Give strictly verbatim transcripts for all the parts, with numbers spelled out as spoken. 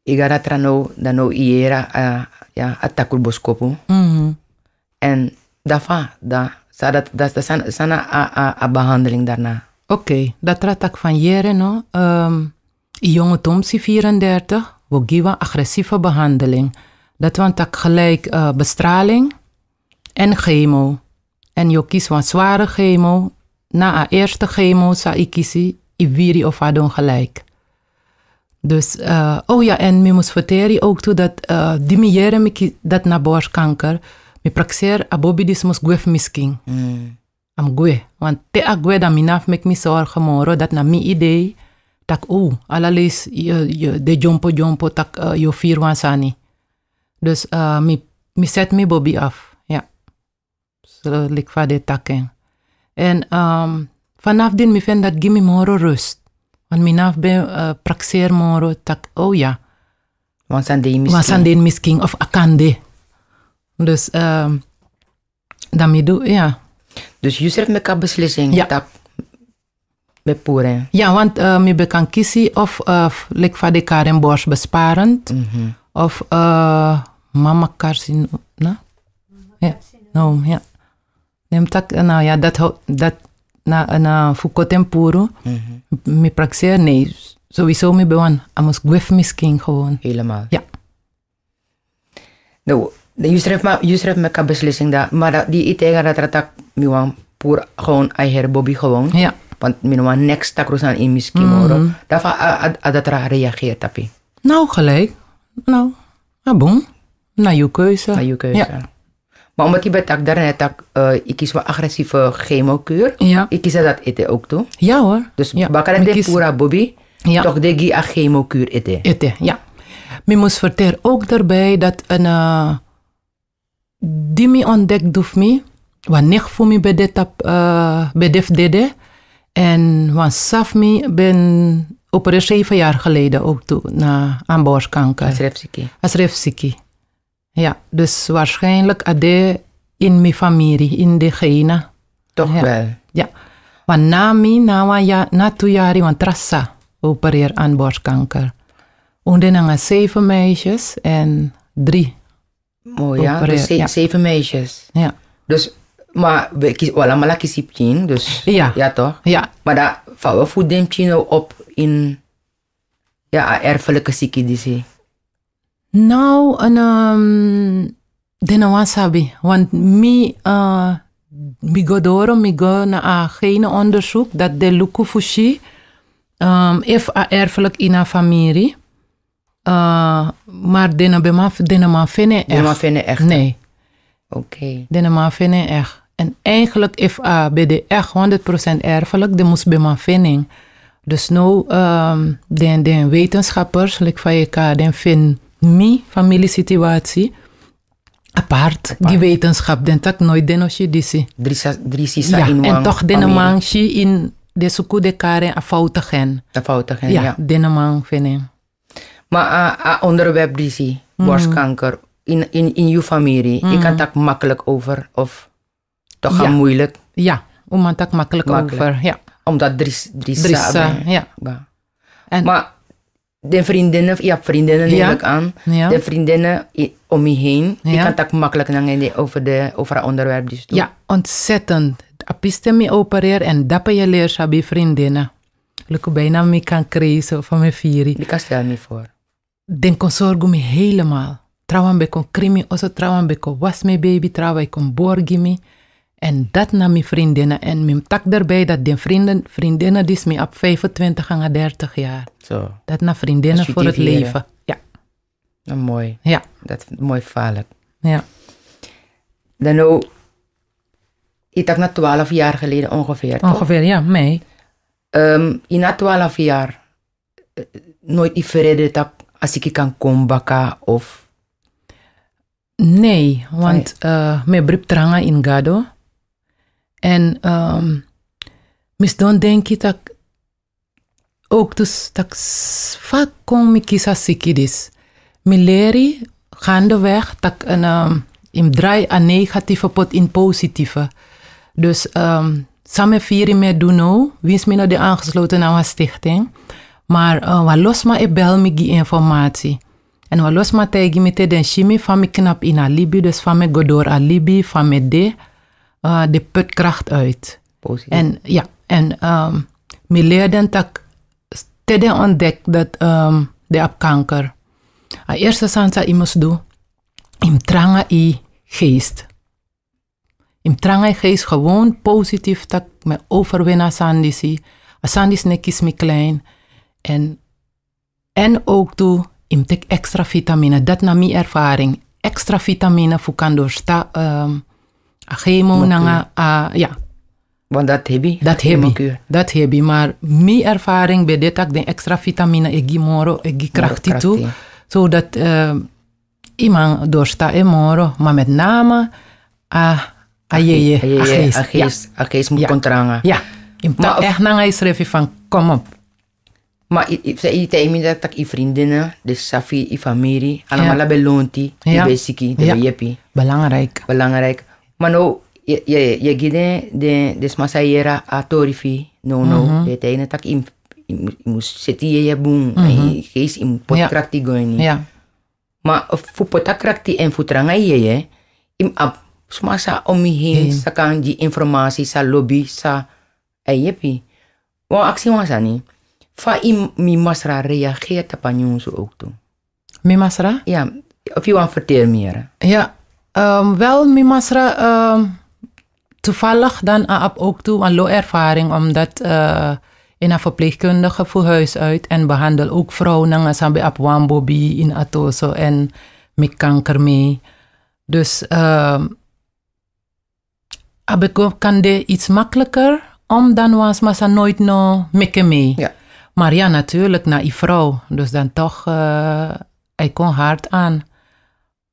Yu go na tra now, dan now yu yere a, a, ya, a takru boskopu. En dafa, dan san dati, dati, dati san, san na a, a, a behandeling daarna? Oké, dati tra taki fan yere no. Yu yongu tumsi vierendertig, wi o gi wan agressieve behandeling. Dati wani taki gelijk, eh, bestraling en chemo. En yu o kisi wan zware chemo, na a eerste chemo san yu kisi, yu wiri of a don gelijk. Dus, eh, o ya, en mi mus ferteri ook tu dati, eh, di mi yere mi ki-, dati na borstkanker, mi prakseri a bobi disi mus gwe fu mi skin. A mus gwe. Want te a gwe dan mi no abi fu meki mi sorgen moro, dati na mi idee, taki o, ala leisi yu, yu de dyompo dyompo, taki, eh, yu o firi wan sani. Dus, eh, mi, mi seti mi bobi af. Ya. So, leki fa den taki en. En, ehm, vanaf dati mi feni dati gi mi moro rust. Want mi no abi ben, eh, prakseri moro taki, o ya. Wan sani de ini mi skin. Wan sani de ini mi skin of a kan de. Dus, ehm, dan mi du, ya. Dus yu srefi meki a beslissing, ya, taki ben puru en. Ya, want, eh, mi ben kan kisi of, eh, f-, leki fa den kari en borstbesparend, of, eh, mammacarcino-, no? Ya, no, ya. Den taki, eh, no, ya, dati ho-, dati na, na fu koti en puru. Mi prakseri, nee. Sowieso mi ben wani, a mus gwe fu mi skin gewoon. Helemaal. Ya. No, yu srefi ma-, yu srefi meki a beslissing dati, ma dati di yu taigi en dati, dati taki mi wani puru gewoon a heri bobi gewoon. Ya. Want mi no wani neks takru sani ini mi skin moro. Dafa a, a, a datra reageri tapu? No, gelijk. No, a bun. Na yu keuze. Na yu keuze. Ya. Ma omdat yu ben taki daarnet taki, eh, yu kisi wan agressieve chemokuur. Ya. Yu kisi dati ete ook tu? Ya hoor. Dus baka dati den puru a bobi, toch den gi a chemokuur ete. Ete, ya. Mi mus ferteri ook daarbij dati een, eh, di mi ontdek du fu mi, wan nicht fu mi ben de tapu, eh, ben de fu dede. En wan sisa fu mi ben opereer zeven jaar geleden ook tu na, aan borstkanker. A srefi siki. A srefi siki. Ya, dus waarschijnlijk a de ini mi famiri, ini den genen. Toch wel? Ya. Want na mi, na wan ya-, na tu yari wan tra sisa opereer aan borstkanker. Un de nanga zeven meisjes en drie opereer. Mooi, ja. Dus ze-, zeven meisjes. Ya. Dus, ma wi kisi, wi alamala kisi pikin, dus. Ya. Ya, toch? Ya. Ma dan, fa wi voed den pikin op in, ya, a erfelijke siki disi? No, en, ehm, den no wani sabi. Want mi, eh, mi go doro, mi go na a gene onderzoek, dati den luku fu si, ehm, efu a erfelijk ini a famiri. Eh, maar den no ben man, den no man feni en echt. Den no man feni en echt? Nee. Oké. Den no man feni en echt. En eigenlijk, efu a ben de echt honderd procent erfelijk, den mus ben man feni en. Dus now, ehm, den, den wetenschappers, leki fa yu kan, den feni mi familiesituatie apart. Apart. Gi wetenschap, den taki nooit den no si disi. Dri sa-, dri sisa in wan famiri. En toch den no man si in, den suku, den kari en a foute gen. A foute gen, ya. Den no man feni en. Ma a, a onderwerp disi, borstkanker, in, in, in yu famiri, yu kan taki makkelijk over, of toch a moeilijk? Ya, un man taki makkelijk over, ya. Omdat dri s-, dri sisa ben, ya. En ma den vriendinnen, yu abi vriendinnen, neem ik aan. Den vriendinnen i-, om yu heen, yu kan taki makkelijk nanga den over de, over a onderwerp disi tu? Ya, ontzettend. A piste mi opereer en dape yu leri sabi vriendinnen. Luku bijna mi kan krijgen van mi firi. Yu kan stel mi voor. Den kon sorgu mi helemaal. Trawan ben kon krin mi oso, trawan ben kon wasi mi baby, trawan ben kon bori gi mi. En dati na mi vriendinnen. En mi mus taki daarbij dati den vrienden, vriendinnen disi mi abi vijfentwintig nanga dertig jaar. Zo. Dati na vriendinnen voor het leven. Ja. Nou, mooi. Ja. Dat is mooi, gevaarlijk. Ja. Dan now, yu taki na twaalf jaar geleden ongeveer, toch? Ongeveer, ja, mei. Ehm, in na twaalf jaar, eh, nooit yu frede taki a siki kan kon baka of? Nee, want, eh, mi e bribi tranga in Gado. En, ehm, mi sidon denki taki, ook dus taki, fa kon mi kisi a siki disi? Mi leri gaandeweg taki, en, ehm, yu mus drai a negatieve poti in positieve. Dus, ehm, san mi e firi, mi e du now, winsi mi no de aangesloten na wan stichting. Maar, eh, wan losma e bel mi gi informatie. En wan lo sma taigi mi te den si mi fa mi knapu ini a libi, dus fa mi e go doro a libi, fa mi e de, eh, den put krakti uit. Positief. En ya, en, ehm, mi leri den tak' te den ontdeki dati, ehm, den abi kanker, a eerste sani san yu mus du, yu mus tranga yu geest. Yu mus tranga yu geest, gewoon positief, tak' mi e overwin a sani disi. A sani disi no e kisi mi klein. En, en ook tu, yu mus teki extra vitamine. Dati na mi ervaring. Extra vitamine fu kan doorstan, ehm, a chemo nanga, a, ya. Want dat heb je. Dat heb je. Dat heb je, maar mi ervaring ben de tak' den extra vitamine e gi moro, e gi krakti tu. Zodat, ehm, yu man doorstan en moro, maar met name a, a yeye, a geest. A geest, a geest moet kon tranga. Ja. Yu mus taki echt nanga yusrefi van, kom op. Maar yu, yu, yu taigi mi dati tak' yu vriendinnen, dus safi, yu famiri, allemaal ben lonti, yu ben siki, den ben yepi. Belangrijk. Belangrijk. Maar now, yu, yu, yu gi den, den, den sma san yere a tori fu yu, no, no, den taigi den tak' yu, yu, yu mus seti yeye bun, en yu geest, yu mus poti krakti go ini. Ja. Ma fu poti a krakti en fu tranga yu yeye, yu mus abi sma san om yu heen, san kan gi informasi, san lobi, san e yepi. Wan aksi wan sani, fa yu, mi masra reageer tapu a nyunsu ook tu? Mi masra? Ja, of yu wani vertel mi yere? Ja, ehm, wel, mi masra, ehm, toevallig dan a abi ook tu wan lo ervaring, omdat, eh, yu na verpleegkundige fu huis uit en behandel ook vrouw nanga san ben abi wan bobi ini a toso en meki kanker mee. Dus, ehm, a ben kon kan de iets makkelijker, om dan wan sma san nooit no meki mee. Ja. Maar ja, natuurlijk na yu vrouw. Dus dan toch, eh, hij kon hard aan.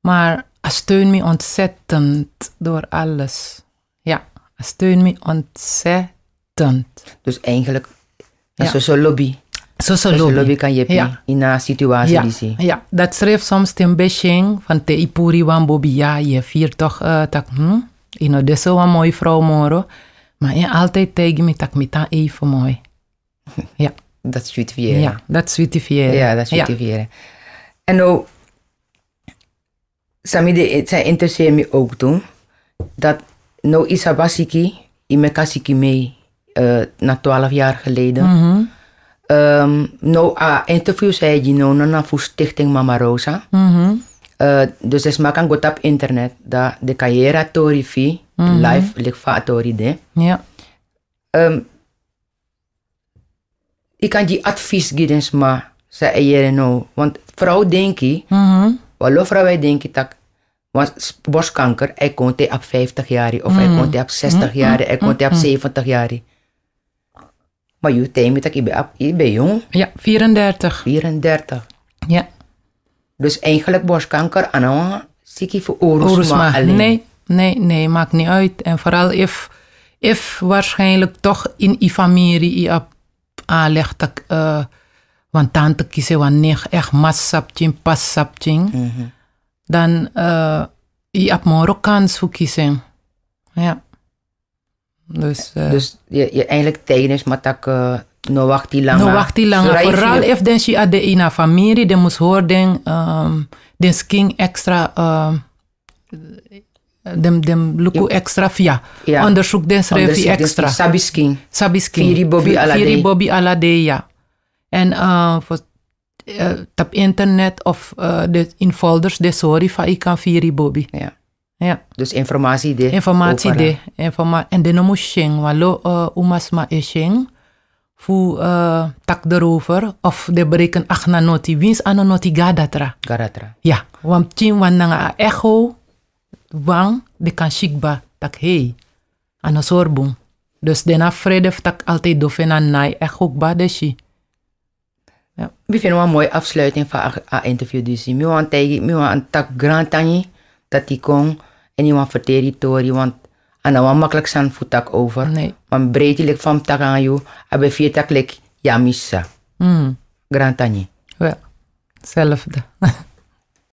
Maar a steun mi ontzettend door alles. Ja, a steun mi ontzettend. Dus eigenlijk, na soso lobi. Soso lobi kan yepi ini a situatie disi. Ja, dati srefi soms te mi ben sing, van te yu puru wan bobi, ja, yu firi toch, eh, tak', hm, yu no de so wan moi vrouw moro. Maar yu altijd taigi mi tak' mi tan even moi. Ja. Dati switi fu yere. Ja, dati switi fu yere. Ja, dati switi fu yere. En now, san mi de, san interesseer mi ook tu, dat now yu sabi a siki, yu meki a siki mee, eh, na twaalf jaar geleden. Ehm, now a interview san yu e gi now, na fu Stichting Mama Rosa. Eh, dus den sma kan go tapu internet, dan den kan yere a tori fu yu, live, leki fa a tori de. Ja. Ehm, yu kan gi advies gi den sma san e yere now. Want vrouw denki, wan lo vrouw e denki tak', want s-, borstkanker, a e kon te yu abi vijftig yari, of a e kon te yu abi zestig yari, a e kon te yu abi zeventig yari. Maar yu taigi mi tak' yu ben abi, yu ben jong. Ja, vierendertig. Vierendertig. Ja. Dus eigenlijk borstkanker a no wan siki fu owru sma alleen. Nee, nee, nee, maakt niet uit. En vooral if, if waarschijnlijk toch in yu famiri yu abi aanleg tak', eh, wan tante kisi en wan nicht echt mas sabi pikin, pas sabi pikin. Dan, eh, yu abi moro kans fu kisi en. Ja. Dus, eh, dus yu, yu eigenlijk taigi den sma tak', eh, no wakti langa. No wakti langa. Vooral if den si a de ini a famiri, den mus hori den, ehm, den skin extra, ehm, den, den luku extra fu, ja. Onderzoek den srefi extra. Sabi skin. Sabi skin. Firi bobi ala dei. Firi bobi ala dei, ja. En, eh, fu, eh, tapu internet of, eh, de, in folders den sori fa yu kan firi bobi. Ja. Ja. Dus informatie de. Informatie de. Informa-, en den no mus sing, wan lo, eh, umasma e sing. Fu, eh, taki erover, of den breken akti na noti, winsi a no noti go na datra. Go na datra. Ja, wan pikin wani nanga a echo, wan, den kan si kba, taki hey, a no sori bun. Dus den no abi vrede fu taki altijd dof en a nai, echo kba den si. Ja. Mi feni wan moi afsluiting fu a, a interview disi. Mi wani taigi, mi wani taki grantangi dati yu kon, en yu wani ferteri yu tori, want a no wan makkelijk sani fu taki over. Nee. Ma mi breiti leki fa mi taki nanga yu, a ben firi taki leki yu a mi sisa. Mm. Grantangi. Wel, hetzelfde.